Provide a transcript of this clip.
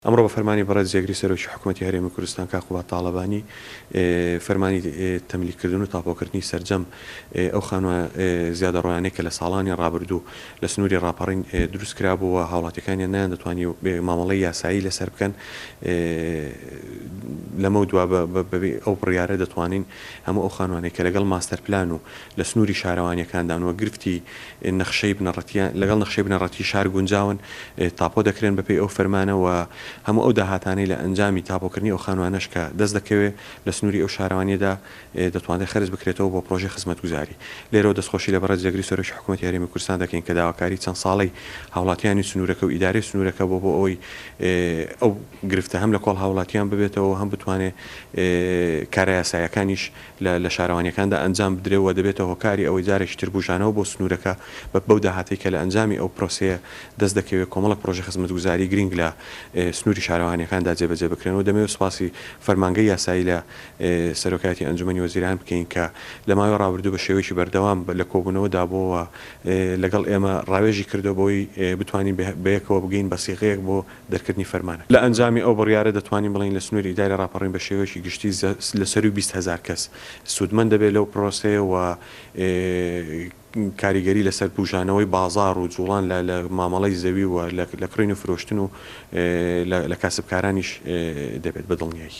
ئەمڕۆ بە فەرمانی بەڕێز جێگری سەرۆکی حکومەتی هەرێمی کوردستان کاک قوباد تاڵەبانی فەرمانی تەملیککردن و تاپۆکردنی سەرجەم ئەو خانووە زیادەڕۆیانەی کە لە ساڵانی ڕابردوو لە سنووری ڕاپەڕین دروست کرابوو و هاوڵاتیەکانیان نەیاندەتوانی مامەڵەی یاسایی لەسەر بکەن لەمەودوا بەبێ ئەو بڕیارە دەتوانین هەموو ئەو خانووانەی کە لەگەڵ ماستەر پلان و لە سنووری شارەوانییەکاندان و گرفتی نەخشەی بنەڕەتییان لەگەڵ نەخشەی بنەڕەتی شار گونجاون، تاپۆ دەکرێن بەپێی ئەو فەرمانە و هەموو ئەو داهاتانەی لە ئەنجامی تاپۆکردنی ئەو خانووانەش کە دەست دەکەوێ لە سنووری ئەو شارەوانییەدا دەتوانرێ خەرج بکرێتەوە بۆ پڕۆژەی خزمەتگوزاری. لێرەوە دەستخۆشی لە بەڕێز جێگری سەرۆکی حکوومەتی هەرێمی کوردستان دەکەین کە داواکاری چەند ساڵەی هاوڵاتیانی سنوورەکە و ئیدارەی سنوورەکە بۆ بۆ ئەوەی ئەو گرفتە هەم لە کۆڵ هاوڵاتیان ببێتەوە و هەم بتوانێ کارە یاساییەکانیش لە شارەوانییەکاندا ئەنجام بدرێ و دەبێتە هۆکاری ئەوەی جارێکی تر بوژانەوە بۆ سنوورەکە بە بەو داهاتەی کە لە ئەنجامی ئەو پرۆسەیە دەست دەکەوێ کۆمەڵێک پرۆژەی خزمەتگوزاری گرینگ لە سنووری شارەوانییەکاندا جێبەجێ بکرێن و دەمەوێ سوپاسی فەرمانگەی یاسایی لە سەرۆکایەتی ئەنجومەنی وەزیران بکەین کە لە ماوەی ڕابردوو بە شێوەیەکی بەردەوام لە کۆبوونەوەدا بووە و لەگەڵ ئێمە ڕاوێژی کردووە بۆی بتوانین بەیەکەوە بگەین بە سیغەیەک بۆ دەرکردنی فەرمانەکە. لە ئەنجامی ئەو بڕیارە دەتوانین بڵێین لە سنووری ئیداری ڕاپەڕین بە شێوەیەکی گشتی لە سەرووی 20 هەزار کەس سوودمەند دەبێت لەو پرۆسەیە و کاریگەری لەسەر بوژانەوەی بازاڕ و جوڵان لە مامەڵەی زەوی و لە کڕین و فرۆشتن و لە کاسبکارانیش دەبێت بە دڵنیایی.